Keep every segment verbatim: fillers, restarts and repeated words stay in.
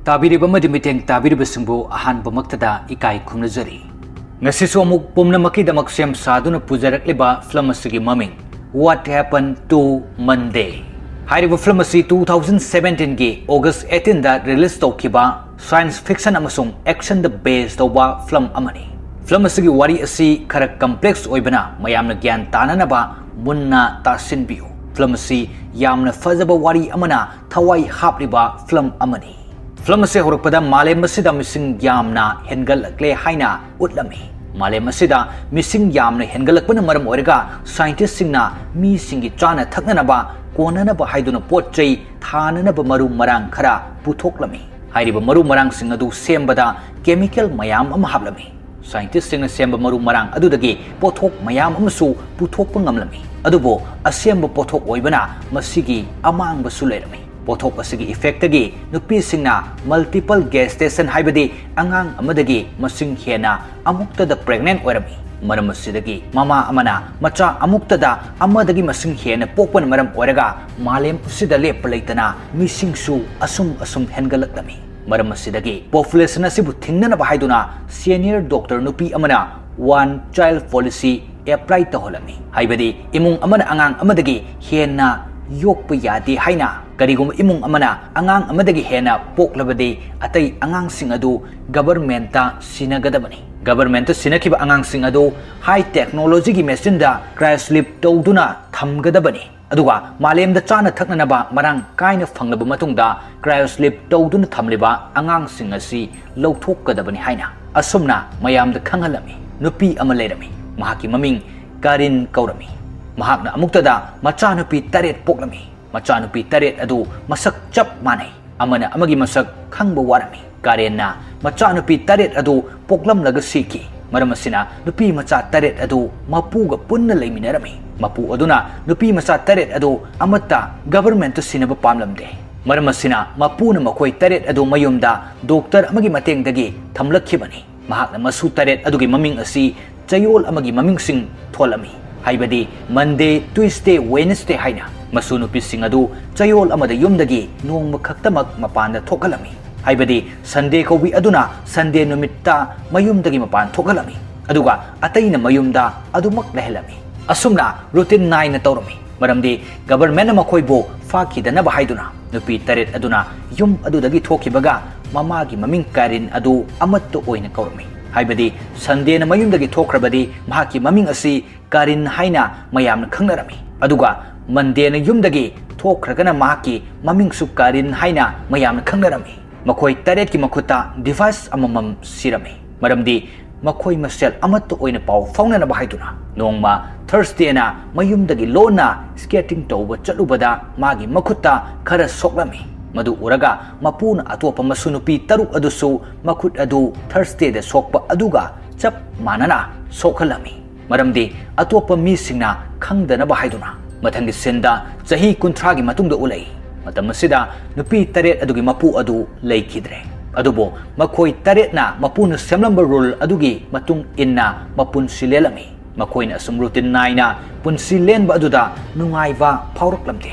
ꯇꯥꯕꯤꯔꯤꯕ ꯑꯃꯗꯤ ꯃꯤꯠꯌꯦꯡ ꯇꯥꯕꯤꯔꯤꯕꯁꯤꯡꯕꯨ ꯑꯍꯥꯟꯕꯃꯛꯇꯗ ꯏꯀꯥꯏ ꯈꯨꯝꯅꯖꯔꯤ꯫ ꯉꯁꯤꯁꯨ ꯑꯃꯨꯛ ꯄꯨꯝꯅꯃꯛꯀꯤꯗꯃꯛ ꯁꯦꯝ ꯁꯥꯗꯨꯅ ꯄꯨꯖꯔꯛꯂꯤꯕ ꯐꯤꯂꯝ ꯑꯁꯤꯒꯤ ꯃꯃꯤꯡ What Happened to Monday꯫ ꯍꯥꯏꯔꯤꯕ ꯐꯤꯂꯝ ꯑꯁꯤ two thousand seventeen ꯒꯤ August eighteen ꯗ release ꯇꯧꯈꯤꯕ science fiction ꯑꯃꯁꯨꯡ action ꯗ base ꯇꯧꯕ ꯐꯤꯂꯝ ꯑꯃꯅꯤ꯫ ꯐꯤꯂꯝ ꯑꯁꯤꯒꯤ ꯋꯥꯔꯤ ꯑꯁꯤ ꯈꯔ complex ꯑꯣꯏꯕꯅ ꯃꯌꯥꯝꯅ ꯒ꯭ꯌꯥꯟ ꯇꯥꯅꯅꯕ ꯃꯨꯟꯅ ꯇꯥꯁꯤꯟꯕꯤꯌꯨ꯫ ꯐꯤꯂꯝ ꯑꯁꯤ ꯌꯥꯝꯅ ꯐꯖꯕ ꯋꯥꯔꯤ ꯑꯃꯅ ꯊꯋꯥꯏ ꯍꯥꯞꯂꯤꯕ ꯐꯤꯂꯝ ꯑꯃꯅꯤ꯫ ꯐꯤꯂꯝ ꯑꯁꯤ ꯍꯧꯔꯛꯄꯗ ꯃꯥꯂꯦꯝ ꯑꯁꯤꯗ ꯃꯤꯁꯤꯡ ꯌꯥꯝꯅ ꯍꯦꯟꯒꯠꯂꯛꯂꯦ ꯍꯥꯏꯅ ꯎꯠꯂꯝꯃꯤ꯫ ꯃꯥꯂꯦꯝ ꯑꯁꯤꯗ ꯃꯤꯁꯤꯡ ꯌꯥꯝꯅ ꯍꯦꯟꯒꯠꯂꯛꯄꯅ ꯃꯔꯝ ꯑꯣꯏꯔꯒ scientist ꯁꯤꯡꯅ ꯃꯤꯁꯤꯡꯒꯤ ꯆꯥꯅ ꯊꯛꯅꯅꯕ, ꯀꯣꯟꯅꯅꯕ ꯍꯥꯏꯗꯨꯅ ꯄꯣꯠ ꯆꯩ ꯊꯥꯅꯅꯕ ꯃꯔꯨ ꯃꯔꯥꯡ ꯈꯔ ꯄꯨꯊꯣꯛꯂꯝꯃꯤ꯫ ꯍꯥꯏꯔꯤꯕ ꯃꯔꯨ ꯃꯔꯥꯡꯁꯤꯡ ꯑꯗꯨ ꯁꯦꯝꯕꯗ chemical ꯃꯌꯥꯝ ꯑꯃ ꯍꯥꯞꯂꯝꯃꯤ꯫ Scientist ꯁꯤꯡꯅ ꯁꯦꯝꯕ ꯃꯔꯨ ꯃꯔꯥꯡ ꯑꯗꯨꯗꯒꯤ ꯄꯣꯠꯊꯣꯛ ꯃꯌꯥꯝ ꯑꯃꯁꯨ ꯄꯨꯊꯣꯛꯄ ꯉꯝꯂꯝꯃꯤ꯫ ꯑꯗꯨꯕꯨ ꯑꯁꯦꯝꯕ ꯄꯣꯠꯊꯣꯛ ꯑꯣꯏꯕꯅ ꯃꯁꯤꯒꯤ ꯑꯃꯥꯡꯕꯁꯨ ꯂꯩꯔꯝꯃꯤ꯫ ꯄꯣꯠꯊꯣꯛ ꯑꯁꯤꯒꯤ effect ꯇꯒꯤ ꯅꯨꯄꯤꯁꯤꯡꯅ multiple gestation, ꯍꯥꯏꯕꯗꯤ ꯑꯉꯥꯡ ꯑꯃꯗꯒꯤ ꯃꯁꯤꯡ ꯍꯦꯟꯅ ꯑꯃꯨꯛꯇꯗ pregnant ꯑꯣꯏꯔꯝꯃꯤ꯫ ꯃꯔꯝ ꯑꯁꯤꯗꯒꯤ ꯃꯃꯥ ꯑꯃꯅ ꯃꯆꯥ ꯑꯃꯨꯛꯇꯗ ꯑꯃꯗꯒꯤ ꯃꯁꯤꯡ ꯍꯦꯟꯅ ꯄꯣꯛꯄꯅ ꯃꯔꯝ ꯑꯣꯏꯔꯒ ꯃꯥꯂꯦꯝ ꯑꯁꯤꯗ ꯂꯦꯞꯄ ꯂꯩꯇꯅ ꯃꯤꯁꯤꯡꯁꯨ ꯑꯁꯨꯝ ꯑꯁꯨꯝ ꯍꯦꯟꯒꯠꯂꯛꯂꯝꯃꯤ꯫ ꯃꯔꯝ ꯑꯁꯤꯗꯒꯤ population ꯑꯁꯤꯕꯨ ꯊꯤꯡꯅꯅꯕ ꯍꯥꯏꯗꯨꯅ senior doctor ꯅꯨꯄꯤ ꯑꯃꯅ one child policy apply ꯇꯧꯍꯜꯂꯝꯃꯤ꯫ ꯍꯥꯏꯕꯗꯤ ꯏꯃꯨꯡ ꯑꯃꯅ ꯑꯉꯥꯡ ꯑꯃꯗꯒꯤ ꯍꯦꯟꯅ ꯌꯣꯛꯄ ꯌꯥꯗꯦ ꯍꯥꯏꯅ꯫ ꯀꯔꯤꯒꯨꯝꯕ ꯏꯃꯨꯡ ꯑꯃꯅ ꯑꯉꯥꯡ ꯑꯃꯗꯒꯤ ꯍꯦꯟꯅ ꯄꯣꯛꯂꯕꯗꯤ ꯑꯇꯩ ꯑꯉꯥꯡꯁꯤꯡ ꯑꯗꯨ government ꯇ ꯁꯤꯟꯅꯒꯗꯕꯅꯤ꯫ Government ꯇ ꯁꯤꯟꯅꯈꯤꯕ ꯑꯉꯥꯡꯁꯤꯡ ꯑꯗꯨ high technology ꯒꯤ machine ꯗ cryosleep ꯇꯧꯗꯨꯅ ꯊꯝꯒꯗꯕꯅꯤ꯫ ꯑꯗꯨꯒ ꯃꯥꯂꯦꯝꯗ ꯆꯥꯅ ꯊꯛꯅꯅꯕ ꯃꯔꯥꯡ ꯀꯥꯏꯅ ꯐꯪꯂꯕ ꯃꯇꯨꯡꯗ cryosleep ꯇꯧꯗꯨꯅ ꯊꯝꯂꯤꯕ ꯑꯉꯥꯡꯁꯤꯡ ꯑꯁꯤ ꯂꯧꯊꯣꯛꯀꯗꯕꯅꯤ ꯍꯥꯏꯅ ꯑꯁꯨꯝꯅ ꯃꯌꯥꯝꯗ ꯈꯪꯍꯜꯂꯝꯃꯤ꯫ ꯅꯨꯄꯤ ꯑꯃ ꯂꯩꯔꯝꯃꯤ꯫ ꯃꯍꯥꯛꯀꯤ ꯃꯃꯤꯡ ꯀꯥꯔꯤꯟ ꯀꯧꯔꯝꯃꯤ꯫ ꯃꯍꯥꯛꯅ ꯑꯃꯨꯛꯇꯗ ꯃꯆꯥꯅꯨꯄꯤ ꯇꯔꯦꯠ ꯄꯣꯛꯂꯝꯃꯤ꯫ ꯃꯆꯥꯅꯨꯄꯤ ꯇꯔꯦꯠ ꯑꯗꯨ ꯃꯁꯛ ꯆꯞ ꯃꯥꯟꯅꯩ꯫ ꯑꯃꯅ ꯑꯃꯒꯤ ꯃꯁꯛ ꯈꯪꯕ ꯋꯥꯔꯝꯃꯤ꯫ ꯀꯥꯔꯦꯟꯅ ꯃꯆꯥꯅꯨꯄꯤ ꯇꯔꯦꯠ ꯑꯗꯨ ꯄꯣꯛꯂꯝꯂꯒ ꯁꯤꯈꯤ꯫ ꯃꯔꯝ ꯑꯁꯤꯅ ꯅꯨꯄꯤ ꯃꯆꯥ ꯇꯔꯦꯠ ꯑꯗꯨ ꯃꯄꯨꯒ ꯄꯨꯟꯅ ꯂꯩꯃꯤꯟꯅꯔꯝꯃꯤ꯫ ꯃꯄꯨ ꯑꯗꯨꯅ ꯅꯨꯄꯤ ꯃꯆꯥ ꯇꯔꯦꯠ ꯑꯗꯨ ꯑꯃꯠꯇ government ꯇ ꯁꯤꯟꯅꯕ ꯄꯥꯝꯂꯝꯗꯦ꯫ ꯃꯔꯝ ꯑꯁꯤꯅ ꯃꯄꯨꯅ ꯃꯈꯣꯏ ꯇꯔꯦꯠ ꯑꯗꯨ ꯃꯌꯨꯝꯗ doctor ꯑꯃꯒꯤ ꯃꯇꯦꯡꯗꯒꯤ ꯊꯝꯂꯛꯈꯤꯕꯅꯤ꯫ ꯃꯍꯥꯛꯅ ꯃꯁꯨ ꯇꯔꯦꯠ ꯑꯗꯨꯒꯤ ꯃꯃꯤꯡ ꯑꯁꯤ ꯆꯌꯣꯜ ꯑꯃꯒꯤ ꯃꯃꯤꯡꯁꯤꯡ ꯊꯣꯜꯂꯝꯃꯤ, ꯍꯥꯏꯕꯗꯤ Monday, Tuesday, Wednesday ꯍꯥꯏꯅ꯫ ꯃꯁꯨ ꯅꯨꯄꯤꯁꯤꯡ ꯑꯗꯨ ꯆꯌꯣꯜ ꯑꯃꯗ ꯌꯨꯝꯗꯒꯤ ꯅꯣꯡꯃ ꯈꯛꯇꯃꯛ ꯃꯄꯥꯟꯗ ꯊꯣꯛꯍꯜꯂꯝꯃꯤ꯫ ꯍꯥꯏꯕꯗꯤ Sunday ꯀꯧꯕꯤ ꯑꯗꯨꯅ Sunday ꯅꯨꯃꯤꯠꯇ ꯃꯌꯨꯝꯗꯒꯤ ꯃꯄꯥꯟ ꯊꯣꯛꯍꯜꯂꯝꯃꯤ, ꯑꯗꯨꯒ ꯑꯇꯩꯅ ꯃꯌꯨꯝꯗ ꯑꯗꯨꯃꯛ ꯂꯩꯍꯜꯂꯝꯃꯤ꯫ ꯑꯁꯨꯝꯅ routine ꯅꯥꯏꯅ ꯇꯧꯔꯝꯃꯤ, ꯃꯔꯝꯗꯤ government ꯅ ꯃꯈꯣꯏꯕꯨ ꯐꯥꯈꯤꯗꯅꯕ ꯍꯥꯏꯗꯨꯅ꯫ ꯅꯨꯄꯤ ꯇꯔꯦꯠ ꯑꯗꯨꯅ ꯌꯨꯝ ꯑꯗꯨꯗꯒꯤ ꯊꯣꯛꯈꯤꯕꯒ ꯃꯃꯥꯒꯤ ꯃꯃꯤꯡ ꯀꯥꯔꯤꯟ ꯑꯗꯨ ꯑꯃꯠꯇ ꯑꯣꯏꯅ ꯀꯧꯔꯝꯃꯤ꯫ ꯍꯥꯏꯕꯗꯤ Sunday ꯅ ꯃꯌꯨꯝꯗꯒꯤ ꯊꯣꯛꯈ꯭ꯔꯕꯗꯤ ꯃꯍꯥꯛꯀꯤ ꯃꯃꯤꯡ ꯑꯁꯤ ꯀꯥꯔꯤꯟ ꯍꯥꯏꯅ ꯃꯌꯥꯝꯅ ꯈꯪꯅꯔꯝꯃꯤ, ꯑꯗꯨꯒ Monday ꯅ ꯌꯨꯝꯗꯒꯤ ꯊꯣꯛꯈ꯭ꯔꯒꯅ ꯃꯍꯥꯛꯀꯤ ꯃꯃꯤꯡꯁꯨ ꯀꯥꯔꯤꯟ ꯍꯥꯏꯅ ꯃꯌꯥꯝꯅ ꯈꯪꯅꯔꯝꯃꯤ꯫ ꯃꯈꯣꯏ ꯇꯔꯦꯠꯀꯤ ꯃꯈꯨꯠꯇ device ꯑꯃꯃꯝ ꯁꯤꯔꯝꯃꯤ, ꯃꯔꯝꯗꯤ ꯃꯈꯣꯏ ꯃꯁꯦꯜ ꯑꯃꯠꯇ ꯑꯣꯏꯅ ꯄꯥꯎ ꯐꯥꯎꯅꯅꯕ ꯍꯥꯏꯗꯨꯅ꯫ ꯅꯣꯡꯃ Thursday ꯅ ꯃꯌꯨꯝꯗꯒꯤ ꯂꯣꯟꯅ skating ꯇꯧꯕ ꯆꯠꯂꯨꯕꯗ ꯃꯥꯒꯤ ꯃꯈꯨꯠꯇ ꯈꯔ ꯁꯣꯛꯂꯝꯃꯤ꯫ ꯃꯗꯨ ꯎꯔꯒ ꯃꯄꯨꯅ ꯑꯇꯣꯞꯄ ꯃꯁꯨ ꯅꯨꯄꯤ ꯇꯔꯨꯛ ꯑꯗꯨꯁꯨ ꯃꯈꯨꯠ ꯑꯗꯨ Thursday ꯗ ꯁꯣꯛꯄ ꯑꯗꯨꯒ ꯆꯞ ꯃꯥꯟꯅꯅ ꯁꯣꯛꯍꯜꯂꯝꯃꯤ, ꯃꯔꯝꯗꯤ ꯑꯇꯣꯞꯄ ꯃꯤꯁꯤꯡꯅ ꯈꯪꯗꯅꯕ ꯍꯥꯏꯗꯨꯅ꯫ ꯃꯊꯪꯒꯤ scene ꯗ ꯆꯍꯤ ꯀꯨꯟꯊ꯭ꯔꯥꯒꯤ ꯃꯇꯨꯡꯗ ꯎꯠꯂꯛꯏ꯫ ꯃꯇꯝ ꯑꯁꯤꯗ ꯅꯨꯄꯤ ꯇꯔꯦꯠ ꯑꯗꯨꯒꯤ ꯃꯄꯨ ꯑꯗꯨ ꯂꯩꯈꯤꯗ꯭ꯔꯦ꯫ ꯑꯗꯨꯕꯨ ꯃꯈꯣꯏ ꯇꯔꯦꯠꯅ ꯃꯄꯨꯅ ꯁꯦꯝꯂꯝꯕ rule ꯑꯗꯨꯒꯤ ꯃꯇꯨꯡ ꯏꯟꯅ ꯃꯄꯨꯟꯁꯤ ꯂꯦꯜꯂꯝꯃꯤ꯫ ꯃꯈꯣꯏꯅ ꯑꯁꯨꯝ routine ꯅꯥꯏꯅ ꯄꯨꯟꯁꯤ ꯂꯦꯟꯕ ꯑꯗꯨꯗ ꯅꯨꯡꯉꯥꯏꯕ ꯐꯥꯎꯔꯛꯂꯝꯗꯦ꯫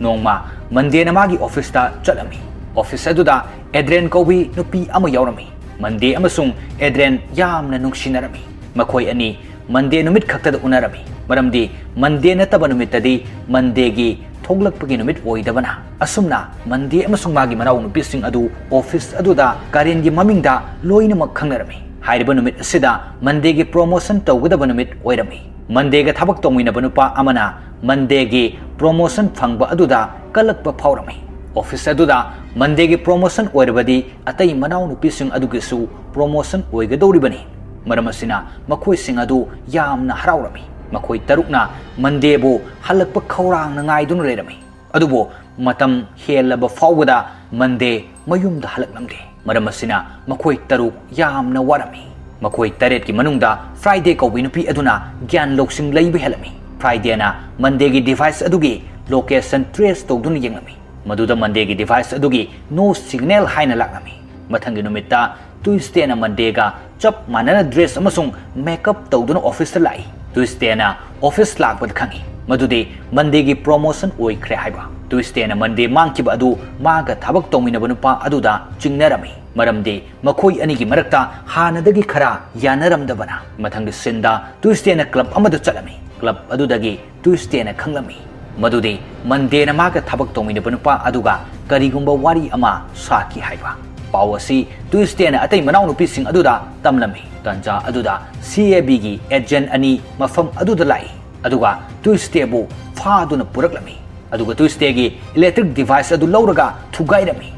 ꯅꯣꯡꯃ Monday ꯅ ꯃꯥꯒꯤ office ꯇ ꯆꯠꯂꯝꯃꯤ꯫ Office ꯑꯗꯨꯗ ꯑꯦꯗ꯭ꯔꯦꯟ ꯀꯧꯕꯤ ꯅꯨꯄꯤ ꯑꯃ ꯌꯥꯎꯔꯝꯃꯤ꯫ Monday ꯑꯃꯁꯨꯡ ꯑꯦꯗ꯭ꯔꯦꯟ ꯌꯥꯝꯅ ꯅꯨꯡꯁꯤꯅꯔꯝꯃꯤ꯫ ꯃꯈꯣꯏ ꯑꯅꯤ Monday ꯅꯨꯃꯤꯠ ꯈꯛꯇꯗ ꯎꯅꯔꯝꯃꯤ, ꯃꯔꯝꯗꯤ Monday ꯅꯠꯇꯕ ꯅꯨꯃꯤꯠꯇꯗꯤ Monday ꯒꯤ ꯊꯣꯛꯂꯛꯄꯒꯤ ꯅꯨꯃꯤꯠ ꯑꯣꯏꯗꯕꯅ꯫ ꯑꯁꯨꯝꯅ Monday ꯑꯃꯁꯨꯡ ꯃꯥꯒꯤ ꯃꯅꯥꯎ ꯅꯨꯄꯤꯁꯤꯡ ꯑꯗꯨ office ꯑꯗꯨꯗ ꯀꯥꯔꯤꯟꯒꯤ ꯃꯃꯤꯡꯗ ꯂꯣꯏꯅꯃꯛ ꯈꯪꯅꯔꯝꯃꯤ꯫ ꯍꯥꯏꯔꯤꯕ ꯅꯨꯃꯤꯠ ꯑꯁꯤꯗ Monday ꯒꯤ promotion ꯇꯧꯒꯗꯕ ꯅꯨꯃꯤꯠ ꯑꯣꯏꯔꯝꯃꯤ꯫ Monday ꯒ ꯊꯕꯛ ꯇꯧꯃꯤꯟꯅꯕ ꯅꯨꯄꯥ ꯑꯃꯅ Monday ꯒꯤ promotion ꯐꯪꯕ ꯑꯗꯨꯗ ꯀꯜꯂꯛꯄ ꯐꯥꯎꯔꯝꯃꯤ꯫ Office ꯑꯗꯨꯗ Monday ꯒꯤ promotion ꯑꯣꯏꯔꯕꯗꯤ ꯑꯇꯩ ꯃꯅꯥꯎ ꯅꯨꯄꯤꯁꯤꯡ ꯑꯗꯨꯒꯤꯁꯨ promotion ꯑꯣꯏꯒꯗꯧꯔꯤꯕꯅꯤ꯫ ꯃꯔꯝ ꯑꯁꯤꯅ ꯃꯈꯣꯏꯁꯤꯡ ꯑꯗꯨ ꯌꯥꯝꯅ ꯍꯔꯥꯎꯔꯝꯃꯤ꯫ ꯃꯈꯣꯏ ꯇꯔꯨꯛꯅ Monday ꯕꯨ ꯍꯜꯂꯛꯄ ꯈꯧꯔꯥꯡꯅ ꯉꯥꯏꯗꯨꯅ ꯂꯩꯔꯝꯃꯤ꯫ ꯑꯗꯨꯕꯨ ꯃꯇꯝ ꯍꯦꯜꯂꯕ ꯐꯥꯎꯕꯗ Monday ꯃꯌꯨꯝꯗ ꯍꯜꯂꯛꯂꯝꯗꯦ꯫ ꯃꯔꯝ ꯑꯁꯤꯅ ꯃꯈꯣꯏ ꯇꯔꯨꯛ ꯌꯥꯝꯅ ꯋꯥꯔꯝꯃꯤ꯫ ꯃꯈꯣꯏ ꯇꯔꯦꯠꯀꯤ ꯃꯅꯨꯡꯗ Friday ꯀꯧꯕꯤ ꯅꯨꯄꯤ ꯑꯗꯨꯅ ꯒ꯭ꯌꯥꯟ ꯂꯧꯁꯤꯡ ꯂꯩꯕ ꯍꯦꯜꯂꯝꯃꯤ꯫ Friday ꯅ Monday ꯒꯤ device ꯑꯗꯨꯒꯤ location trace ꯇꯧꯗꯨꯅ ꯌꯦꯡꯂꯝꯃꯤ꯫ ꯃꯗꯨꯗ Monday ꯒꯤ device ꯑꯗꯨꯒꯤ no signal ꯍꯥꯏꯅ ꯂꯥꯛꯂꯝꯃꯤ꯫ ꯃꯊꯪꯒꯤ ꯅꯨꯃꯤꯠꯇ Tuesday ꯅ Monday ꯒ ꯆꯞ ꯃꯥꯟꯅꯅ dress ꯑꯃꯁꯨꯡ makeup ꯇꯧꯗꯨꯅ office ꯇ ꯂꯥꯛꯏ꯫ Tuesday ꯅ office ꯂꯥꯛꯄꯗ ꯈꯪꯏ, ꯃꯗꯨꯗꯤ ꯃꯟꯗꯦꯒꯤ ꯄ꯭ꯔꯣꯃꯣꯁꯟ ꯑꯣꯏꯈ꯭ꯔꯦ ꯍꯥꯏꯕ꯫ ꯇ꯭ꯌꯨꯁꯗꯦꯅ ꯃꯟꯗꯦ ꯃꯥꯡꯈꯤꯕ ꯑꯗꯨ ꯃꯥꯒ ꯊꯕꯛ ꯇꯧꯃꯤꯟꯅꯕ ꯅꯨꯄꯥ ꯑꯗꯨꯗ ꯆꯤꯡꯅꯔꯝꯃꯤ, ꯃꯔꯝꯗꯤ ꯃꯈꯣꯏ ꯑꯅꯤꯒꯤ ꯃꯔꯛꯇ ꯍꯥꯟꯅꯗꯒꯤ ꯈꯔ ꯌꯥꯅꯔꯝꯗꯕꯅ꯫ ꯃꯊꯪꯒꯤ ꯁꯤꯟꯗ ꯇ꯭ꯌꯨꯁꯗꯦꯅ ꯀ꯭ꯂꯕ ꯑꯃꯗ ꯆꯠꯂꯝꯃꯤ꯫ ꯀ꯭ꯂꯕ ꯑꯗꯨꯗꯒꯤ ꯇ꯭ꯌꯨꯁꯗꯦꯅ ꯈꯪꯂꯝꯃꯤ ꯃꯗꯨꯗꯤ ꯃꯟꯗꯦꯅ ꯃꯥꯒ ꯊꯕꯛ ꯇꯧꯃꯤꯟꯅꯕ ꯅꯨꯄꯥ ꯑꯗꯨꯒ ꯀꯔꯤꯒꯨꯝꯕ ꯋꯥꯔꯤ ꯑꯃ ꯁꯥꯈꯤ ꯍꯥꯏꯕ꯫ ꯄꯥꯎ ꯑꯁꯤ ꯇ꯭ꯌꯨꯁꯗꯦꯅ ꯑꯇꯩ ꯃꯅꯥꯎꯅꯨꯄꯤꯁꯤꯡ ꯑꯗꯨꯗ ꯇꯝꯂꯝꯃꯤ꯫ ꯇꯥꯟꯖꯥ ꯑꯗꯨꯗ ꯁꯤ ꯑꯦ ꯕꯤꯒꯤ ꯑꯦꯖꯦꯟ ꯑꯅꯤ ꯃꯐꯝ ꯑꯗꯨꯗ ꯂꯥꯛꯏ, ꯑꯗꯨꯒ ꯇ꯭ꯌꯨꯁꯗꯦꯕꯨ ꯐꯥꯗꯨꯅ ꯄꯨꯔꯛꯂꯝꯃꯤ꯫ ꯑꯗꯨꯒ ꯇ꯭ꯌꯨꯁꯗꯦꯒꯤ ꯏꯂꯦꯛꯇ꯭ꯔꯤꯛ ꯗꯤꯚꯥꯏꯁ ꯑꯗꯨ ꯂꯧꯔꯒ ꯊꯨꯒꯥꯏꯔꯝꯃꯤ꯫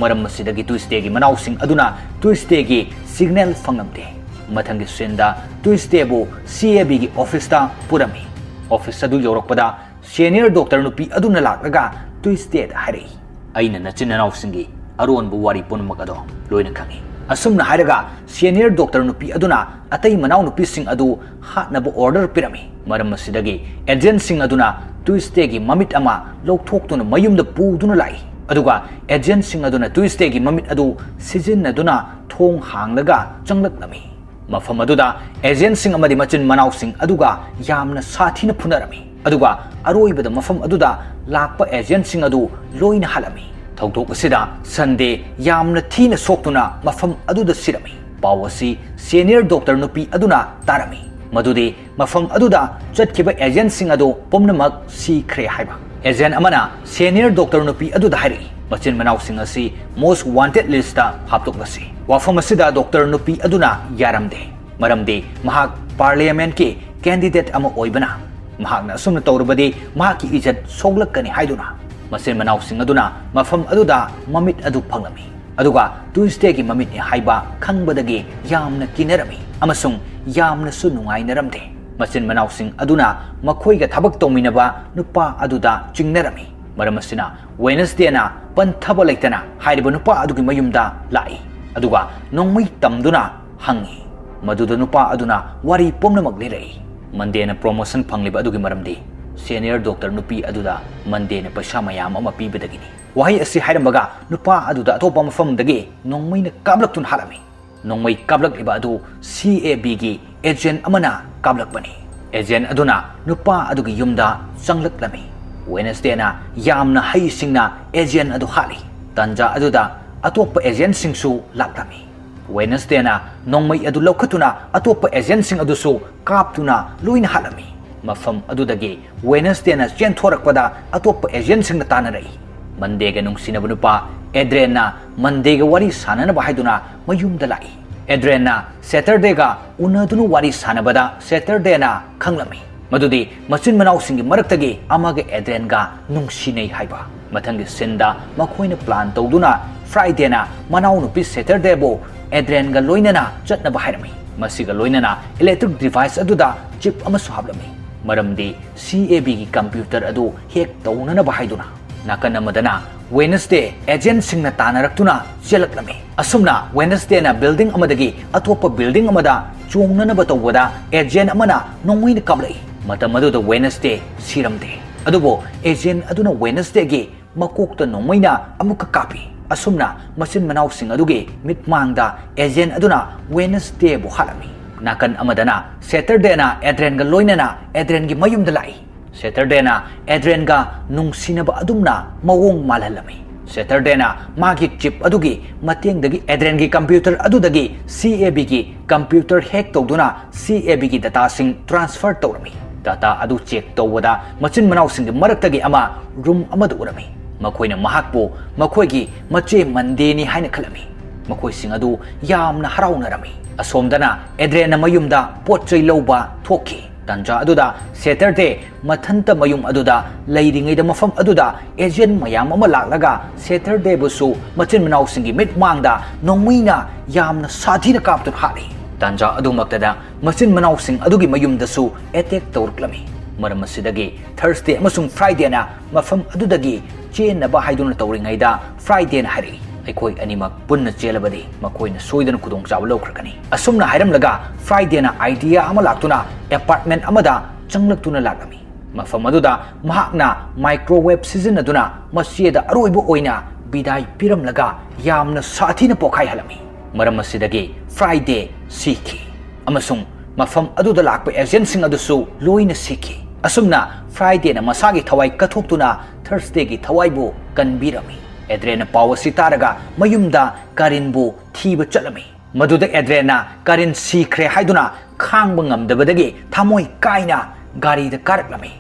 ꯃꯔꯝ ꯑꯁꯤꯗꯒꯤ ꯇ꯭ꯌꯨꯁꯗꯦꯒꯤ ꯃꯅꯥꯎꯁꯤꯡ ꯑꯗꯨꯅ ꯇ꯭ꯌꯨꯁꯗꯦꯒꯤ ꯁꯤꯒꯅꯦꯜ ꯐꯪꯂꯝꯗꯦ꯫ ꯃꯊꯪꯒꯤ ꯁꯤꯟꯗ ꯇ꯭ꯌꯨꯁꯗꯦꯕꯨ ꯁꯤ ꯑꯦ ꯕꯤꯒꯤ ꯑꯣꯐꯤꯁꯇ ꯄꯨꯔꯝꯃꯤ꯫ ꯑꯣꯐꯤꯁ ꯑꯗꯨ ꯌꯧꯔꯛꯄꯗ ꯁꯦꯅꯤꯌꯔ ꯗꯣꯛꯇꯔ ꯅꯨꯄꯤ ꯑꯗꯨꯅ ꯂꯥꯛꯂꯒ ꯇ꯭ꯌꯨꯁꯗꯦꯗ ꯍꯥꯏꯔꯛꯏ, "ꯑꯩꯅ ꯅꯆꯤꯟ ꯅꯅꯥꯎꯁꯤꯡꯒꯤ ꯑꯔꯣꯟꯕ ꯋꯥꯔꯤ ꯄꯨꯝꯅꯃꯛ ꯑꯗꯣ ꯂꯣꯏꯅ ꯈꯪꯏ"꯫ ꯑꯁꯨꯝꯅ ꯍꯥꯏꯔꯒ ꯁꯦꯅꯤꯌꯔ ꯗꯣꯛꯇꯔ ꯅꯨꯄꯤ ꯑꯗꯨꯅ ꯑꯇꯩ ꯃꯅꯥꯎꯅꯨꯄꯤꯁꯤꯡ ꯑꯗꯨ ꯍꯥꯠꯅꯕ ꯑꯣꯔꯗꯔ ꯄꯤꯔꯝꯃꯤ꯫ ꯃꯔꯝ ꯑꯁꯤꯗꯒꯤ ꯑꯦꯖꯦꯟꯁꯤꯡ ꯑꯗꯨꯅ ꯇ꯭ꯌꯨꯁꯗꯦꯒꯤ ꯃꯃꯤꯠ ꯑꯃ ꯂꯧꯊꯣꯛꯇꯨꯅ ꯃꯌꯨꯝꯗ ꯄꯨꯗꯨꯅ ꯂꯥꯛꯏ, ꯑꯗꯨꯒ ꯑꯦꯖꯦꯟꯁꯤꯡ ꯑꯗꯨꯅ ꯇ꯭ꯌꯨꯁꯗꯦꯒꯤ ꯃꯃꯤꯠ ꯑꯗꯨ ꯁꯤꯖꯤꯟꯅꯗꯨꯅ ꯊꯣꯡ ꯍꯥꯡꯂꯒ ꯆꯪꯂꯛꯂꯝꯃꯤ꯫ ꯃꯐꯝ ꯑꯗꯨꯗ ꯑꯦꯖꯦꯟꯁꯤꯡ ꯑꯃꯗꯤ ꯃꯆꯤꯟ ꯃꯅꯥꯎꯁꯤꯡ ꯑꯗꯨꯒ ꯌꯥꯝꯅ ꯁꯥꯊꯤꯅ ꯐꯨꯅꯔꯝꯃꯤ, ꯑꯗꯨꯒ ꯑꯔꯣꯏꯕꯗ ꯃꯐꯝ ꯑꯗꯨꯗ ꯂꯥꯛꯄ ꯑꯦꯖꯦꯟꯁꯤꯡ ꯑꯗꯨ ꯂꯣꯏꯅ ꯍꯥꯠꯂꯝꯃꯤ꯫ ꯊꯧꯗꯣꯛ ꯑꯁꯤꯗ ꯁꯟꯗꯦ ꯌꯥꯝꯅ ꯊꯤꯅ ꯁꯣꯛꯇꯨꯅ ꯃꯐꯝ ꯑꯗꯨꯗ ꯁꯤꯔꯝꯃꯤ꯫ ꯄꯥꯎ ꯑꯁꯤ ꯁꯦꯅꯤꯌꯔ ꯗꯣꯛꯇꯔ ꯅꯨꯄꯤ ꯑꯗꯨꯅ ꯇꯥꯔꯝꯃꯤ, ꯃꯗꯨꯗꯤ ꯃꯐꯝ ꯑꯗꯨꯗ ꯆꯠꯈꯤꯕ ꯑꯦꯖꯦꯟꯁꯤꯡ ꯑꯗꯨ ꯄꯨꯝꯅꯃꯛ ꯁꯤꯈ꯭ꯔꯦ ꯍꯥꯏꯕ꯫ ꯑꯦꯖꯦꯟ ꯑꯃꯅ ꯁꯦꯅꯤꯌꯔ ꯗꯣꯛꯇꯔ ꯅꯨꯄꯤ ꯑꯗꯨꯗ ꯍꯥꯏꯔꯛꯏ, "ꯃꯆꯤꯟ ꯃꯅꯥꯎꯁꯤꯡ ꯑꯁꯤ ꯃꯣꯁ ꯋꯥꯟꯇꯦꯗ ꯂꯤꯁꯇ ꯍꯥꯞꯇꯣꯛꯂꯁꯤ"꯫ ꯋꯥꯐꯝ ꯑꯁꯤꯗ ꯗꯣꯛꯇꯔ ꯅꯨꯄꯤ ꯑꯗꯨꯅ ꯌꯥꯔꯝꯗꯦ, ꯃꯔꯝꯗꯤ ꯃꯍꯥꯛ ꯄꯥꯔꯂꯤꯌꯥꯃꯦꯟꯠꯀꯤ ꯀꯦꯟꯗꯤꯗꯦꯠ ꯑꯃ ꯑꯣꯏꯕꯅ꯫ ꯃꯍꯥꯛꯅ ꯑꯁꯨꯝꯅ ꯇꯧꯔꯕꯗꯤ ꯃꯍꯥꯛꯀꯤ ꯏꯖꯠ ꯁꯣꯛꯂꯛꯀꯅꯤ ꯍꯥꯏꯗꯨꯅ ꯃꯆꯤꯟ ꯃꯅꯥꯎꯁꯤꯡ ꯑꯗꯨꯅ ꯃꯐꯝ ꯑꯗꯨꯗ ꯃꯃꯤꯠ ꯑꯗꯨ ꯐꯪꯂꯝꯃꯤ꯫ ꯑꯗꯨꯒ ꯇ꯭ꯌꯨꯁꯗꯦꯒꯤ ꯃꯃꯤꯠꯅꯤ ꯍꯥꯏꯕ ꯈꯪꯕꯗꯒꯤ ꯌꯥꯝꯅ ꯀꯤꯅꯔꯝꯃꯤ ꯑꯃꯁꯨꯡ ꯌꯥꯝꯅꯁꯨ ꯅꯨꯡꯉꯥꯏꯅꯔꯝꯗꯦ꯫ ꯃꯆꯤꯟ ꯃꯅꯥꯎꯁꯤꯡ ꯑꯗꯨꯅ ꯃꯈꯣꯏꯒ ꯊꯕꯛ ꯇꯧꯃꯤꯟꯅꯕ ꯅꯨꯄꯥ ꯑꯗꯨꯗ ꯆꯤꯡꯅꯔꯝꯃꯤ꯫ ꯃꯔꯝ ꯑꯁꯤꯅ ꯋꯦꯅꯁꯗꯦꯅ ꯄꯟꯊꯕ ꯂꯩꯇꯅ ꯍꯥꯏꯔꯤꯕ ꯅꯨꯄꯥ ꯑꯗꯨꯒꯤ ꯃꯌꯨꯝꯗ ꯂꯥꯛꯏ, ꯑꯗꯨꯒ ꯅꯣꯡꯃꯩ ꯇꯝꯗꯨꯅ ꯍꯪꯉꯤ꯫ ꯃꯗꯨꯗ ꯅꯨꯄꯥ ꯑꯗꯨꯅ ꯋꯥꯔꯤ ꯄꯨꯝꯅꯃꯛ ꯂꯤꯔꯛꯏ꯫ ꯃꯟꯗꯦꯅ ꯄ꯭ꯔꯣꯃꯣꯁꯟ ꯐꯪꯂꯤꯕ ꯑꯗꯨꯒꯤ ꯃꯔꯝꯗꯤ ꯁꯦꯅꯤꯌꯔ ꯗꯣꯛꯇꯔ ꯅꯨꯄꯤ ꯑꯗꯨꯗ ꯃꯟꯗꯦꯅ ꯄꯩꯁꯥ ꯃꯌꯥꯝ ꯑꯃ ꯄꯤꯕꯗꯒꯤꯅꯤ꯫ ꯋꯥꯍꯩ ꯑꯁꯤ ꯍꯥꯏꯔꯝꯕꯒ ꯅꯨꯄꯥ ꯑꯗꯨꯗ ꯑꯇꯣꯞꯄ ꯃꯐꯝꯗꯒꯤ ꯅꯣꯡꯃꯩꯅ ꯀꯥꯞꯂꯛꯇꯨꯅ ꯍꯥꯠꯂꯝꯃꯤ꯫ ꯅꯣꯡꯃꯩ ꯀꯥꯞꯂꯛꯂꯤꯕ ꯑꯗꯨ ꯁꯤ ꯑꯦ ꯕꯤꯒꯤ ꯑꯦꯖꯦꯟ ꯑꯃꯅ ꯀꯥꯞꯂꯛꯄꯅꯤ꯫ ꯑꯦꯖꯦꯟ ꯑꯗꯨꯅ ꯅꯨꯄꯥ ꯑꯗꯨꯒꯤ ꯌꯨꯝꯗ ꯆꯪꯂꯛꯂꯝꯃꯤ꯫ ꯋꯦꯅꯁꯗꯦꯅ ꯌꯥꯝꯅ ꯍꯩꯁꯤꯡꯅ ꯑꯦꯖꯦꯟ ꯑꯗꯨ ꯍꯥꯠꯂꯤ꯫ ꯇꯥꯟꯖꯥ ꯑꯗꯨꯗ ꯑꯇꯣꯞꯄ ꯑꯦꯖꯦꯟꯁꯤꯡꯁꯨ ꯂꯥꯛꯂꯝꯃꯤ꯫ ꯋꯦꯅꯁꯗꯦꯅ ꯅꯣꯡꯃꯩ ꯑꯗꯨ ꯂꯧꯈꯠꯇꯨꯅ ꯑꯇꯣꯞꯄ ꯑꯦꯖꯦꯟꯁꯤꯡ ꯑꯗꯨꯁꯨ ꯀꯥꯞꯇꯨꯅ ꯂꯣꯏꯅ ꯍꯥꯠꯂꯝꯃꯤ꯫ ꯃꯐꯝ ꯑꯗꯨꯗꯒꯤ ꯋꯦꯅꯁꯗꯦꯅ ꯆꯦꯟꯊꯣꯔꯛꯄꯗ ꯑꯇꯣꯞꯄ ꯑꯦꯖꯦꯟꯁꯤꯡꯅ ꯇꯥꯟꯅꯔꯛꯏ꯫ ꯃꯟꯗꯦꯒ ꯅꯨꯡꯁꯤꯅꯕ ꯅꯨꯄꯥ ꯑꯦꯗ꯭ꯔꯦꯟꯅ ꯃꯟꯗꯦꯒ ꯋꯥꯔꯤ ꯁꯥꯟꯅꯅꯕ ꯍꯥꯏꯗꯨꯅ ꯃꯌꯨꯝꯗ ꯂꯥꯛꯏ꯫ ꯑꯦꯗ꯭ꯔꯦꯟꯅ ꯁꯦꯇꯔꯗꯦꯒ ꯎꯅꯗꯨꯅ ꯋꯥꯔꯤ ꯁꯥꯟꯅꯕꯗ ꯁꯦꯇꯔꯗꯦꯅ ꯈꯪꯂꯝꯃꯤ ꯃꯗꯨꯗꯤ ꯃꯆꯤꯟ ꯃꯅꯥꯎꯁꯤꯡꯒꯤ ꯃꯔꯛꯇꯒꯤ ꯑꯃꯒ ꯑꯦꯗ꯭ꯔꯦꯟꯒ ꯅꯨꯡꯁꯤꯅꯩ ꯍꯥꯏꯕ꯫ ꯃꯊꯪꯒꯤ ꯁꯤꯟꯗ ꯃꯈꯣꯏꯅ ꯄ꯭ꯂꯥꯟ ꯇꯧꯗꯨꯅ ꯐ꯭ꯔꯥꯏꯗꯦꯅ ꯃꯅꯥꯎꯅꯨꯄꯤ ꯁꯦꯇꯔꯗꯦꯕꯨ ꯑꯦꯗ꯭ꯔꯦꯟꯒ ꯂꯣꯏꯅꯅ ꯆꯠꯅꯕ ꯍꯥꯏꯔꯝꯃꯤ꯫ ꯃꯁꯤꯒ ꯂꯣꯏꯅꯅ ꯏꯂꯦꯛꯇ꯭ꯔꯤꯛ ꯗꯤꯚꯥꯏꯁ ꯑꯗꯨꯗ ꯆꯤꯞ ꯑꯃꯁꯨ ꯍꯥꯞꯂꯝꯃꯤ, ꯃꯔꯝꯗꯤ ꯁꯤ ꯑꯦ ꯕꯤꯒꯤ ꯀꯝꯄ꯭ꯌꯨꯇꯔ ꯑꯗꯨ ꯍꯦꯛ ꯇꯧꯅꯅꯕ ꯍꯥꯏꯗꯨꯅ꯫ ꯅꯥꯀꯟ ꯑꯃꯗꯅ ꯋꯦꯅꯁꯗꯦ ꯑꯦꯖꯦꯟꯁꯤꯡꯅ ꯇꯥꯟꯅꯔꯛꯇꯨꯅ ꯆꯦꯜꯂꯛꯂꯝꯃꯤ꯫ ꯑꯁꯨꯝꯅ ꯋꯦꯅꯁꯗꯦꯅ ꯕꯤꯜꯗꯤꯡ ꯑꯃꯗꯒꯤ ꯑꯇꯣꯞꯄ ꯕꯤꯜꯗꯤꯡ ꯑꯃꯗ ꯆꯣꯡꯅꯅꯕ ꯇꯧꯕꯗ ꯑꯦꯖꯦꯟ ꯑꯃꯅ ꯅꯣꯡꯃꯩꯅ ꯀꯥꯞꯂꯛꯏ꯫ ꯃꯇꯝ ꯑꯗꯨꯗ ꯋꯦꯅꯁꯗꯦ ꯁꯤꯔꯝꯗꯦ, ꯑꯗꯨꯕꯨ ꯑꯦꯖꯦꯟ ꯑꯗꯨꯅ ꯋꯦꯅꯁꯗꯦꯒꯤ ꯃꯀꯣꯛꯇ ꯅꯣꯡꯃꯩꯅ ꯑꯃꯨꯛꯀ ꯀꯥꯞꯄꯤ꯫ ꯑꯁꯨꯝꯅ ꯃꯆꯤꯟ ꯃꯅꯥꯎꯁꯤꯡ ꯑꯗꯨꯒꯤ ꯃꯤꯠꯃꯥꯡꯗ ꯑꯦꯖꯦꯟ ꯑꯗꯨꯅ ꯋꯦꯅꯁꯗꯦꯕꯨ ꯍꯥꯠꯂꯝꯃꯤ꯫ ꯅꯥꯀꯟ ꯑꯃꯗꯅ ꯁꯦꯇꯔꯗꯦꯅ ꯑꯦꯗ꯭ꯔꯦꯟꯒ ꯂꯣꯏꯅꯅ ꯑꯦꯗ꯭ꯔꯦꯟꯒꯤ ꯃꯌꯨꯝꯗ ꯂꯥꯛꯏ꯫ ꯁꯦꯇꯔꯗꯦꯅ ꯑꯦꯗ꯭ꯔꯦꯟꯒ ꯅꯨꯡꯁꯤꯅꯕ ꯑꯗꯨꯝꯅ ꯃꯑꯣꯡ ꯃꯥꯜꯍꯜꯂꯝꯃꯤ꯫ ꯁꯦꯇꯔꯗꯦꯅ ꯃꯥꯒꯤ ꯆꯤꯞ ꯑꯗꯨꯒꯤ ꯃꯇꯦꯡꯗꯒꯤ ꯑꯦꯗ꯭ꯔꯦꯟꯒꯤ ꯀꯝꯄ꯭ꯌꯨꯇꯔ ꯑꯗꯨꯗꯒꯤ ꯁꯤ ꯑꯦ ꯕꯤꯒꯤ ꯀꯝꯄ꯭ꯌꯨꯇꯔ ꯍꯦꯛ ꯇꯧꯗꯨꯅ ꯁꯤ ꯑꯦ ꯕꯤꯒꯤ ꯗꯇꯥꯁꯤꯡ ꯇ꯭ꯔꯥꯟꯁꯐꯔ ꯇꯧꯔꯝꯃꯤ꯫ ꯗꯇꯥ ꯑꯗꯨ ꯆꯦꯛ ꯇꯧꯕꯗ ꯃꯆꯤꯟ ꯃꯅꯥꯎꯁꯤꯡꯒꯤ ꯃꯔꯛꯇꯒꯤ ꯑꯃ ꯔꯨꯝ ꯑꯃꯗ ꯎꯔꯝꯃꯤ꯫ ꯃꯈꯣꯏꯅ ꯃꯍꯥꯛꯄꯨ ꯃꯈꯣꯏꯒꯤ ꯃꯆꯦ ꯃꯟꯗꯦꯅꯤ ꯍꯥꯏꯅ ꯈꯜꯂꯝꯃꯤ꯫ ꯃꯈꯣꯏꯁꯤꯡ ꯑꯗꯨ ꯌꯥꯝꯅ ꯍꯔꯥꯎꯅꯔꯝꯃꯤ꯫ ꯑꯁꯣꯝꯗꯅ ꯑꯦꯗ꯭ꯔꯦꯟꯅ ꯃꯌꯨꯝꯗ ꯄꯣꯠ ꯆꯩ ꯂꯧꯕ ꯊꯣꯛꯈꯤ꯫ ꯇꯥꯟꯖꯥ ꯑꯗꯨꯗ ꯁꯦꯇꯔꯗꯦ ꯃꯊꯟꯇ ꯃꯌꯨꯝ ꯑꯗꯨꯗ ꯂꯩꯔꯤꯉꯩꯗ ꯃꯐꯝ ꯑꯗꯨꯗ ꯑꯦꯖꯦꯟ ꯃꯌꯥꯝ ꯑꯃ ꯂꯥꯛꯂꯒ ꯁꯦꯇꯔꯗꯦꯕꯨꯁꯨ ꯃꯆꯤꯟ ꯃꯅꯥꯎꯁꯤꯡꯒꯤ ꯃꯤꯠ ꯃꯥꯡꯗ ꯅꯣꯡꯃꯩꯅ ꯌꯥꯝꯅ ꯁꯥꯊꯤꯅ ꯀꯥꯞꯇꯨꯅ ꯍꯥꯠꯂꯤ꯫ ꯇꯥꯟꯖꯥ ꯑꯗꯨꯃꯛꯇꯗ ꯃꯆꯤꯟ ꯃꯅꯥꯎꯁꯤꯡ ꯑꯗꯨꯒꯤ ꯃꯌꯨꯝꯗꯁꯨ ꯑꯦꯇꯦꯛ ꯇꯧꯔꯛꯂꯝꯃꯤ꯫ ꯃꯔꯝ ꯑꯁꯤꯗꯒꯤ ꯊꯔꯁꯗꯦ ꯑꯃꯁꯨꯡ ꯐ꯭ꯔꯥꯏꯗꯦꯅ ꯃꯐꯝ ꯑꯗꯨꯗꯒꯤ ꯆꯦꯟꯅꯕ ꯍꯥꯏꯗꯨꯅ ꯇꯧꯔꯤꯉꯩꯗ ꯐ꯭ꯔꯥꯏꯗꯦꯅ ꯍꯥꯏꯔꯛꯏ, "ꯑꯩꯈꯣꯏ ꯑꯅꯤꯃꯛ ꯄꯨꯟꯅ ꯆꯦꯜꯂꯕꯗꯤ ꯃꯈꯣꯏꯅ ꯁꯣꯏꯗꯅ ꯈꯨꯗꯣꯡꯆꯥꯕ ꯂꯧꯈ꯭ꯔꯒꯅꯤ"꯫ ꯑꯁꯨꯝꯅ ꯍꯥꯏꯔꯝꯂꯒ ꯐ꯭ꯔꯥꯏꯗꯦꯅ ꯑꯥꯏꯗꯤꯌꯥ ꯑꯃ ꯂꯥꯛꯇꯨꯅ ꯑꯦꯄꯥꯔꯠꯃꯦꯟ ꯑꯃꯗ ꯆꯪꯂꯛꯇꯨꯅ ꯂꯥꯛꯂꯝꯃꯤ꯫ ꯃꯐꯝ ꯑꯗꯨꯗ ꯃꯍꯥꯛꯅ ꯃꯥꯏꯀ꯭ꯔꯣꯋꯦꯕ ꯁꯤꯖꯤꯟꯅꯗꯨꯅ ꯃꯆꯦꯗ ꯑꯔꯣꯏꯕ ꯑꯣꯏꯅ ꯕꯤꯗꯥꯏ ꯄꯤꯔꯝꯂꯒ ꯌꯥꯝꯅ ꯁꯥꯊꯤꯅ ꯄꯣꯈꯥꯏꯍꯜꯂꯝꯃꯤ꯫ ꯃꯔꯝ ꯑꯁꯤꯗꯒꯤ ꯐ꯭ꯔꯥꯏꯗꯦ ꯁꯤꯈꯤ ꯑꯃꯁꯨꯡ ꯃꯐꯝ ꯑꯗꯨꯗ ꯂꯥꯛꯄ ꯑꯦꯖꯦꯟꯁꯤꯡ ꯑꯗꯨꯁꯨ ꯂꯣꯏꯅ ꯁꯤꯈꯤ꯫ ꯑꯁꯨꯝꯅ ꯐ꯭ꯔꯥꯏꯗꯦꯅ ꯃꯁꯥꯒꯤ ꯊꯋꯥꯏ ꯀꯠꯊꯣꯛꯇꯨꯅ ꯊꯔꯁꯗꯦꯒꯤ ꯊꯋꯥꯏꯕꯨ ꯀꯟꯕꯤꯔꯝꯃꯤ꯫ ꯑꯦꯗ꯭ꯔꯦꯟꯅ ꯄꯥꯎ ꯑꯁꯤ ꯇꯥꯔꯒ ꯃꯌꯨꯝꯗ ꯀꯥꯔꯤꯟꯕꯨ ꯊꯤꯕ ꯆꯠꯂꯝꯃꯤ꯫ ꯃꯗꯨꯗ ꯑꯦꯗ꯭ꯔꯦꯟꯅ ꯀꯥꯔꯤꯟ ꯁꯤꯈ꯭ꯔꯦ ꯍꯥꯏꯗꯨꯅ ꯈꯥꯡꯕ ꯉꯝꯗꯕꯗꯒꯤ ꯊꯃꯣꯏ ꯀꯥꯏꯅ ꯒꯥꯔꯤꯗ ꯀꯥꯔꯛꯂꯝꯃꯤ꯫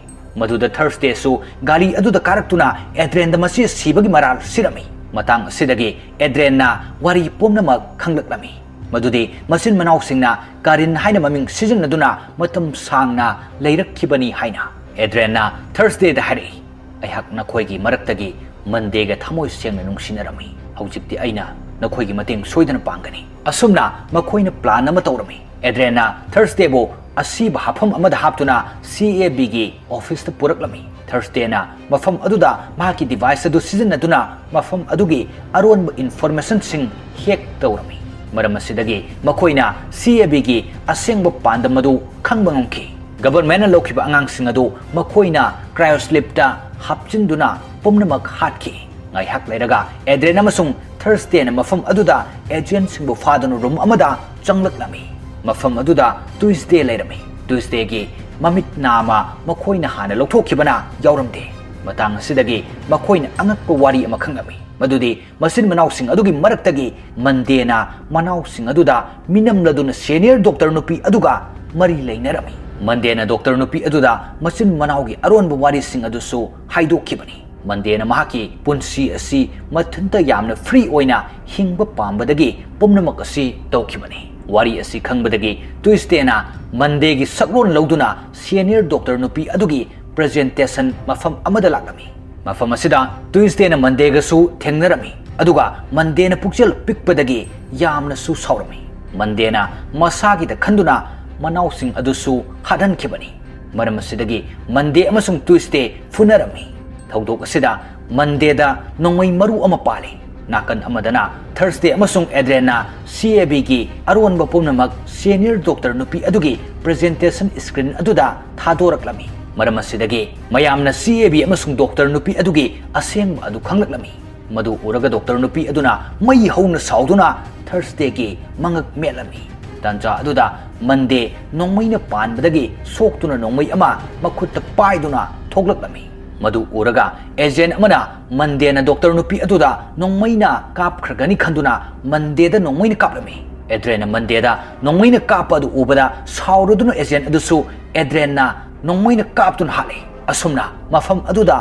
ꯃꯗꯨꯗ ꯊꯔꯁꯗꯦꯁꯨ ꯒꯥꯔꯤ ꯑꯗꯨꯗ ꯀꯥꯔꯛꯇꯨꯅ ꯑꯦꯗ꯭ꯔꯦꯟꯗ ꯃꯆꯦ ꯁꯤꯕꯒꯤ ꯃꯔꯥꯜ ꯁꯤꯔꯝꯃꯤ꯫ ꯃꯇꯥꯡ ꯑꯁꯤꯗꯒꯤ ꯑꯦꯗ꯭ꯔꯦꯟꯅ ꯋꯥꯔꯤ ꯄꯨꯝꯅꯃꯛ ꯈꯪꯂꯛꯂꯝꯃꯤ꯫ ꯃꯗꯨꯗꯤ ꯃꯆꯤꯟ ꯃꯅꯥꯎꯁꯤꯡꯅ ꯀꯥꯔꯤꯟ ꯍꯥꯏꯅ ꯃꯃꯤꯡ ꯁꯤꯖꯤꯟꯅꯗꯨꯅ ꯃꯇꯝ ꯁꯥꯡꯅ ꯂꯩꯔꯛꯈꯤꯕꯅꯤ ꯍꯥꯏꯅ꯫ ꯑꯦꯗ꯭ꯔꯦꯟꯅ ꯊꯔꯁꯗꯦꯗ ꯍꯥꯏꯔꯛꯏ, "ꯑꯩꯍꯥꯛ ꯅꯈꯣꯏꯒꯤ ꯃꯔꯛꯇꯒꯤ ꯃꯟꯗꯦꯒ ꯊꯃꯣꯏ ꯁꯦꯡꯅ ꯅꯨꯡꯁꯤꯅꯔꯝꯃꯤ꯫ ꯍꯧꯖꯤꯛꯇꯤ ꯑꯩꯅ ꯅꯈꯣꯏꯒꯤ ꯃꯇꯦꯡ ꯁꯣꯏꯗꯅ ꯄꯥꯡꯒꯅꯤ꯫" ꯑꯁꯨꯝꯅ ꯃꯈꯣꯏꯅ ꯄ꯭ꯂꯥꯟ ꯑꯃ ꯇꯧꯔꯝꯃꯤ꯫ ꯑꯦꯗ꯭ꯔꯦꯟꯅ ꯊꯔꯁꯗꯦꯕꯨ ꯑꯁꯤꯕ ꯍꯥꯞꯐꯝ ꯑꯃꯗ ꯍꯥꯞꯇꯨꯅ ꯁꯤ ꯑꯦ ꯕꯤꯒꯤ ꯑꯣꯐꯤꯁꯇ ꯄꯨꯔꯛꯂꯝꯃꯤ꯫ ꯊꯔꯁꯗꯦꯅ ꯃꯐꯝ ꯑꯗꯨꯗ ꯃꯍꯥꯛꯀꯤ ꯗꯤꯚꯥꯏꯁ ꯑꯗꯨ ꯁꯤꯖꯤꯟꯅꯗꯨꯅ ꯃꯐꯝ ꯑꯗꯨꯒꯤ ꯑꯔꯣꯟꯕ ꯏꯟꯐꯣꯔꯃꯦꯁꯟꯁꯤꯡ ꯍꯦꯛ ꯇꯧꯔꯝꯃꯤ꯫ ꯃꯔꯝ ꯑꯁꯤꯗꯒꯤ ꯃꯈꯣꯏꯅ ꯁꯤ ꯑꯦ ꯕꯤꯒꯤ ꯑꯁꯦꯡꯕ ꯄꯥꯟꯗꯝ ꯑꯗꯨ ꯈꯪꯕ ꯉꯝꯈꯤ꯫ ꯒꯕꯔꯃꯦꯟꯅ ꯂꯧꯈꯤꯕ ꯑꯉꯥꯡꯁꯤꯡ ꯑꯗꯨ ꯃꯈꯣꯏꯅ ꯀ꯭ꯔꯥꯏꯑꯣꯁ꯭ꯂꯤꯞꯇ ꯍꯥꯞꯆꯤꯟꯗꯨꯅ ꯄꯨꯝꯅꯃꯛ ꯍꯥꯠꯈꯤ꯫ ꯉꯥꯏꯍꯥꯛ ꯂꯩꯔꯒ ꯑꯦꯗ꯭ꯔꯦꯟ ꯑꯃꯁꯨꯡ ꯊꯔꯁꯗꯦꯅ ꯃꯐꯝ ꯑꯗꯨꯗ ꯑꯦꯖꯦꯟꯁꯤꯡꯕꯨ ꯐꯥꯗꯨꯅ ꯔꯨꯝ ꯑꯃꯗ ꯆꯪꯂꯛꯂꯝꯃꯤ꯫ ꯃꯐꯝ ꯑꯗꯨꯗ ꯇ꯭ꯌꯨꯁꯗꯦ ꯂꯩꯔꯝꯃꯤ꯫ ꯇ꯭ꯌꯨꯁꯗꯦꯒꯤ ꯃꯃꯤꯠ ꯅꯥꯝꯃ ꯃꯈꯣꯏꯅ ꯍꯥꯟꯅ ꯂꯧꯊꯣꯛꯈꯤꯕꯅ ꯌꯥꯎꯔꯝꯗꯦ꯫ ꯃꯇꯥꯡ ꯑꯁꯤꯗꯒꯤ ꯃꯈꯣꯏꯅ ꯑꯉꯛꯄ ꯋꯥꯔꯤ ꯑꯃ ꯈꯪꯂꯝꯃꯤ, ꯃꯗꯨꯗꯤ ꯃꯆꯤꯟ ꯃꯅꯥꯎꯁꯤꯡ ꯑꯗꯨꯒꯤ ꯃꯔꯛꯇꯒꯤ ꯃꯟꯗꯦꯅ ꯃꯅꯥꯎꯁꯤꯡ ꯑꯗꯨꯗ ꯃꯤꯅꯝꯂꯗꯨꯅ ꯁꯦꯅꯤꯌꯔ ꯗꯣꯛꯇꯔ ꯅꯨꯄꯤ ꯑꯗꯨꯒ ꯃꯔꯤ ꯂꯩꯅꯔꯝꯃꯤ꯫ ꯃꯟꯗꯦꯅ ꯗꯣꯛꯇꯔ ꯅꯨꯄꯤ ꯑꯗꯨꯗ ꯃꯆꯤꯟ ꯃꯅꯥꯎꯒꯤ ꯑꯔꯣꯟꯕ ꯋꯥꯔꯤꯁꯤꯡ ꯑꯗꯨꯁꯨ ꯍꯥꯏꯗꯣꯛꯈꯤꯕꯅꯤ꯫ ꯃꯟꯗꯦꯅ ꯃꯍꯥꯛꯀꯤ ꯄꯨꯟꯁꯤ ꯑꯁꯤ ꯃꯊꯟꯇ ꯌꯥꯝꯅ ꯐ꯭ꯔꯤ ꯑꯣꯏꯅ ꯍꯤꯡꯕ ꯄꯥꯝꯕꯗꯒꯤ ꯄꯨꯝꯅꯃꯛ ꯑꯁꯤ ꯇꯧꯈꯤꯕꯅꯤ꯫ ꯋꯥꯔꯤ ꯑꯁꯤ ꯈꯪꯕꯗꯒꯤ ꯇ꯭ꯌꯨꯁꯗꯦꯅ ꯃꯟꯗꯦꯒꯤ ꯁꯛꯂꯣꯟ ꯂꯧꯗꯨꯅ ꯁꯦꯅꯤꯌꯔ ꯗꯣꯛꯇꯔ ꯅꯨꯄꯤ ꯑꯗꯨꯒꯤ ꯄ꯭ꯔꯖꯦꯟꯇꯦꯁꯟ ꯃꯐꯝ ꯑꯃꯗ ꯂꯥꯛꯂꯝꯃꯤ꯫ ꯃꯐꯝ ꯑꯁꯤꯗ ꯇ꯭ꯌꯨꯁꯗꯦꯅ ꯃꯟꯗꯦꯒꯁꯨ ꯊꯦꯡꯅꯔꯝꯃꯤ, ꯑꯗꯨꯒ ꯃꯟꯗꯦꯅ ꯄꯨꯛꯆꯦꯜ ꯄꯤꯛꯄꯗꯒꯤ ꯌꯥꯝꯅꯁꯨ ꯁꯥꯎꯔꯝꯃꯤ꯫ ꯃꯟꯗꯦꯅ ꯃꯁꯥꯒꯤꯗ ꯈꯟꯗꯨꯅ ꯃꯅꯥꯎꯁꯤꯡ ꯑꯗꯨꯁꯨ ꯍꯥꯠꯍꯟꯈꯤꯕꯅꯤ꯫ ꯃꯔꯝ ꯑꯁꯤꯗꯒꯤ ꯃꯟꯗꯦ ꯑꯃꯁꯨꯡ ꯇ꯭ꯌꯨꯁꯗꯦ ꯐꯨꯅꯔꯝꯃꯤ꯫ ꯊꯧꯗꯣꯛ ꯑꯁꯤꯗ ꯃꯟꯗꯦꯗ ꯅꯣꯡꯃꯩ ꯃꯔꯨ ꯑꯃ ꯄꯥꯜꯂꯤ꯫ ꯅꯥꯀꯟ ꯑꯃꯗꯅ ꯊꯔꯁꯗꯦ ꯑꯃꯁꯨꯡ ꯑꯦꯗ꯭ꯔꯦꯟꯅ ꯁꯤ ꯑꯦ ꯕꯤꯒꯤ ꯑꯔꯣꯟꯕ ꯄꯨꯝꯅꯃꯛ ꯁꯦꯅꯤꯌꯔ ꯗꯣꯛꯇꯔ ꯅꯨꯄꯤ ꯑꯗꯨꯒꯤ ꯄ꯭ꯔꯖꯦꯟꯇꯦꯁꯟ ꯁ꯭ꯀ꯭ꯔꯤꯟ ꯑꯗꯨꯗ ꯊꯥꯗꯣꯔꯛꯂꯝꯃꯤ꯫ ꯃꯔꯝ ꯑꯁꯤꯗꯒꯤ ꯃꯌꯥꯝꯅ ꯁꯤ ꯑꯦ ꯕꯤ ꯑꯃꯁꯨꯡ ꯗꯣꯛꯇꯔ ꯅꯨꯄꯤ ꯑꯗꯨꯒꯤ ꯑꯁꯦꯡꯕ ꯑꯗꯨ ꯈꯪꯂꯛꯂꯝꯃꯤ꯫ ꯃꯗꯨ ꯎꯔꯒ ꯗꯣꯛꯇꯔ ꯅꯨꯄꯤ ꯑꯗꯨꯅ ꯃꯩ ꯍꯧꯅ ꯁꯥꯎꯗꯨꯅ ꯊꯔꯁꯗꯦꯒꯤ ꯃꯉꯛ ꯃꯦꯠꯂꯝꯃꯤ꯫ ꯇꯥꯟꯖꯥ ꯑꯗꯨꯗ ꯃꯟꯗꯦ ꯅꯣꯡꯃꯩꯅ ꯄꯥꯟꯕꯗꯒꯤ ꯁꯣꯛꯇꯨꯅ ꯅꯣꯡꯃꯩ ꯑꯃ ꯃꯈꯨꯠꯇ ꯄꯥꯏꯗꯨꯅ ꯊꯣꯛꯂꯛꯂꯝꯃꯤ꯫ ꯃꯗꯨ ꯎꯔꯒ ꯑꯦꯖꯦꯟ ꯑꯃꯅ ꯃꯟꯗꯦꯅ ꯗꯣꯛꯇꯔ ꯅꯨꯄꯤ ꯑꯗꯨꯗ ꯅꯣꯡꯃꯩꯅ ꯀꯥꯞꯈ꯭ꯔꯒꯅꯤ ꯈꯟꯗꯨꯅ ꯃꯟꯗꯦꯗ ꯅꯣꯡꯃꯩꯅ ꯀꯥꯞꯂꯝꯃꯤ꯫ ꯑꯦꯗ꯭ꯔꯦꯟꯅ ꯃꯟꯗꯦꯗ ꯅꯣꯡꯃꯩꯅ ꯀꯥꯞꯄ ꯑꯗꯨ ꯎꯕꯗ ꯁꯥꯎꯔꯗꯨꯅ ꯑꯦꯖꯦꯟ ꯑꯗꯨꯁꯨ ꯑꯦꯗ꯭ꯔꯦꯟꯅ ꯅꯣꯡꯃꯩꯅ ꯀꯥꯞꯇꯨꯅ ꯍꯥꯠꯂꯦ꯫ ꯑꯁꯨꯝꯅ ꯃꯐꯝ ꯑꯗꯨꯗ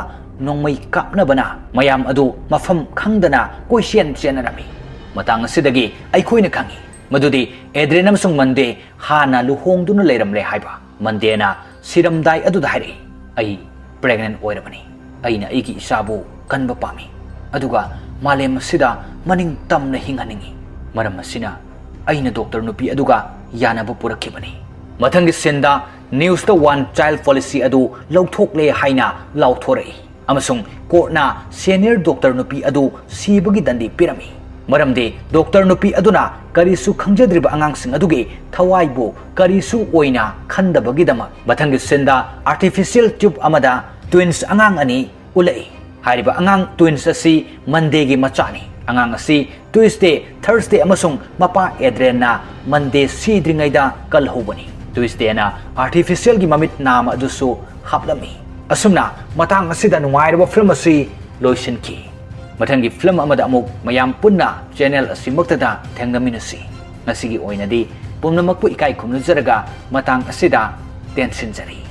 ꯅꯣꯡꯃꯩ ꯀꯥꯞꯅꯕꯅ ꯃꯌꯥꯝ ꯑꯗꯨ ꯃꯐꯝ ꯈꯪꯗꯅ ꯀꯣꯏꯆꯦꯟ ꯆꯦꯟꯅꯔꯝꯃꯤ꯫ ꯃꯇꯥꯡ ꯑꯁꯤꯗꯒꯤ ꯑꯩꯈꯣꯏꯅ ꯈꯪꯏ ꯃꯗꯨꯗꯤ ꯑꯦꯗ꯭ꯔꯦꯟ ꯑꯃꯁꯨꯡ ꯃꯟꯗꯦ ꯍꯥꯟꯅ ꯂꯨꯍꯣꯡꯗꯨꯅ ꯂꯩꯔꯝꯂꯦ ꯍꯥꯏꯕ꯫ ꯃꯟꯗꯦꯅ ꯁꯤꯔꯝꯗꯥꯏ ꯑꯗꯨꯗ ꯍꯥꯏꯔꯛꯏ, "ꯑꯩ ꯄ꯭ꯔꯦꯒꯅꯦꯟ ꯑꯣꯏꯔꯕꯅꯤ꯫ ꯑꯩꯅ ꯑꯩꯒꯤ ꯏꯆꯥꯕꯨ ꯀꯟꯕ ꯄꯥꯝꯃꯤ꯫ ꯑꯗꯨꯒ ꯃꯥꯂꯦꯝ ꯑꯁꯤꯗ ꯃꯅꯤꯡ ꯇꯝꯅ ꯍꯤꯡꯍꯟꯅꯤꯡꯏ꯫ ꯃꯔꯝ ꯑꯁꯤꯅ ꯑꯩꯅ ꯗꯣꯛꯇꯔ ꯅꯨꯄꯤ ꯑꯗꯨꯒ ꯌꯥꯅꯕ ꯄꯨꯔꯛꯈꯤꯕꯅꯤ꯫" ꯃꯊꯪꯒꯤ ꯁꯤꯟꯗ ꯅ꯭ꯌꯨꯁꯇ ꯋꯥꯟ ꯆꯥꯏꯜ ꯄꯣꯂꯤꯁꯤ ꯑꯗꯨ ꯂꯧꯊꯣꯛꯂꯦ ꯍꯥꯏꯅ ꯂꯥꯎꯊꯣꯔꯛꯏ꯫ ꯑꯃꯁꯨꯡ ꯀꯣꯔꯠꯅ ꯁꯦꯅꯤꯌꯔ ꯗꯣꯛꯇꯔ ꯅꯨꯄꯤ ꯑꯗꯨ ꯁꯤꯕꯒꯤ ꯗꯟꯗꯤ ꯄꯤꯔꯝꯃꯤ꯫ ꯃꯔꯝꯗꯤ ꯗꯣꯛꯇꯔ ꯅꯨꯄꯤ ꯑꯗꯨꯅ ꯀꯔꯤꯁꯨ ꯈꯪꯖꯗ꯭ꯔꯤꯕ ꯑꯉꯥꯡꯁꯤꯡ ꯑꯗꯨꯒꯤ ꯊꯋꯥꯏꯕꯨ ꯀꯔꯤꯁꯨ ꯑꯣꯏꯅ ꯈꯟꯗꯕꯒꯤꯗꯃꯛ꯫ ꯃꯊꯪꯒꯤ ꯁꯤꯟꯗ ꯑꯥꯔꯇꯤꯐꯤꯁꯤꯌꯦꯜ ꯇ꯭ꯌꯨꯕ ꯑꯃꯗ ꯇ꯭ꯋꯤꯟꯁ ꯑꯉꯥꯡ ꯑꯅꯤ ꯎꯠꯂꯛꯏ꯫ ꯍꯥꯏꯔꯤꯕ ꯑꯉꯥꯡ ꯇ꯭ꯋꯤꯟꯁ ꯑꯁꯤ ꯃꯟꯗꯦꯒꯤ ꯃꯆꯥꯅꯤ꯫ ꯑꯉꯥꯡ ꯑꯁꯤ ꯇ꯭ꯌꯨꯁꯗꯦ, ꯊꯔꯁꯗꯦ ꯑꯃꯁꯨꯡ ꯃꯄꯥ ꯑꯦꯗ꯭ꯔꯦꯟꯅ ꯃꯟꯗꯦ ꯁꯤꯗ꯭ꯔꯤꯉꯩꯗ ꯀꯜꯍꯧꯕꯅꯤ꯫ ꯇ꯭ꯌꯨꯁꯗꯦꯅ ꯑꯥꯔꯇꯤꯐꯤꯁꯤꯌꯦꯜꯒꯤ ꯃꯃꯤꯠ ꯅꯥꯝꯃ ꯑꯗꯨꯁꯨ ꯍꯥꯞꯂꯝꯃꯤ꯫ ꯑꯁꯨꯝꯅ ꯃꯇꯥꯡ ꯑꯁꯤꯗ ꯅꯨꯡꯉꯥꯏꯔꯕ ꯐꯤꯂꯝ ꯑꯁꯤ ꯂꯣꯏꯁꯤꯟꯈꯤ꯫ ꯃꯊꯪꯒꯤ ꯐꯤꯂꯝ ꯑꯃꯗ ꯑꯃꯨꯛ ꯃꯌꯥꯝ ꯄꯨꯟꯅ ꯆꯦꯅꯦꯜ ꯑꯁꯤꯃꯛꯇꯗ ꯊꯦꯡꯅꯃꯤꯟꯅꯁꯤ꯫ ꯉꯁꯤꯒꯤ ꯑꯣꯏꯅꯗꯤ ꯄꯨꯝꯅꯃꯛꯄꯨ ꯏꯀꯥꯏ ꯈꯨꯝꯅꯖꯔꯒ ꯃꯇꯥꯡ ꯑꯁꯤꯗ ꯇꯦꯟꯁꯤꯟꯖꯔꯤ꯫